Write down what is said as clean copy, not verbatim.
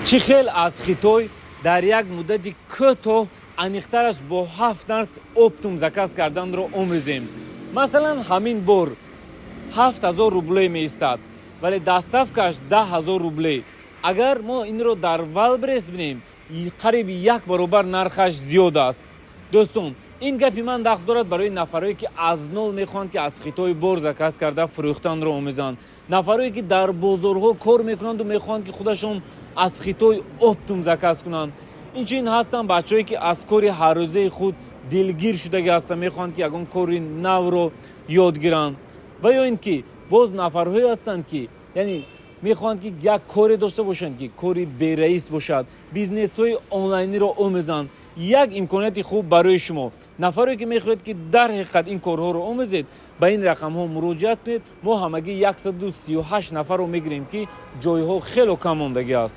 Чӣ хел аз Хитой дар як муддати кӯтоҳ, аниқтараш бо ҳафт нарс, оптом заказ карданро омӯзем. Масалан, ҳамин бор 7000 рубле меистад, вале доставкаш 10 000 рубле. Агар мо инро дар Вайлдберриз бинем, қариби як баробар нархаш зиёд аст. Дӯстон, ин гапи ман дахл дорад барои нафарое, ки аз нол мехоҳанд, ки аз Хитой бор заказ карда фурӯхтанро омӯзанд, нафарое, ки дар бозорҳо кор мекунанду мехоҳанд, ки худашон аз Хитой оптом заказ кунанд. Инчунин ҳастанд бачаҳое, ки аз кори ҳаррӯзаи худ дилгир шудагӣ ҳастанд, мехоҳанд, ки ягон кори навро ёд гиранд, ва ё ин ки боз нафарҳое ҳастанд, ки яъне мехоҳанд, ки як коре дошта бошанд, ки кори бераис бошад, бизнесҳои онлайниро омӯзанд. Як имконияти хуб барои шумо, нафаре, ки мехоҳед, ки дар ҳақиқат ин корҳоро омӯзед, ба ин рақамҳо муроҷиат кунед. Мо ҳамагӣ 138 нафарро мегирем, ки ҷойҳо хело кам мондагӣ аст.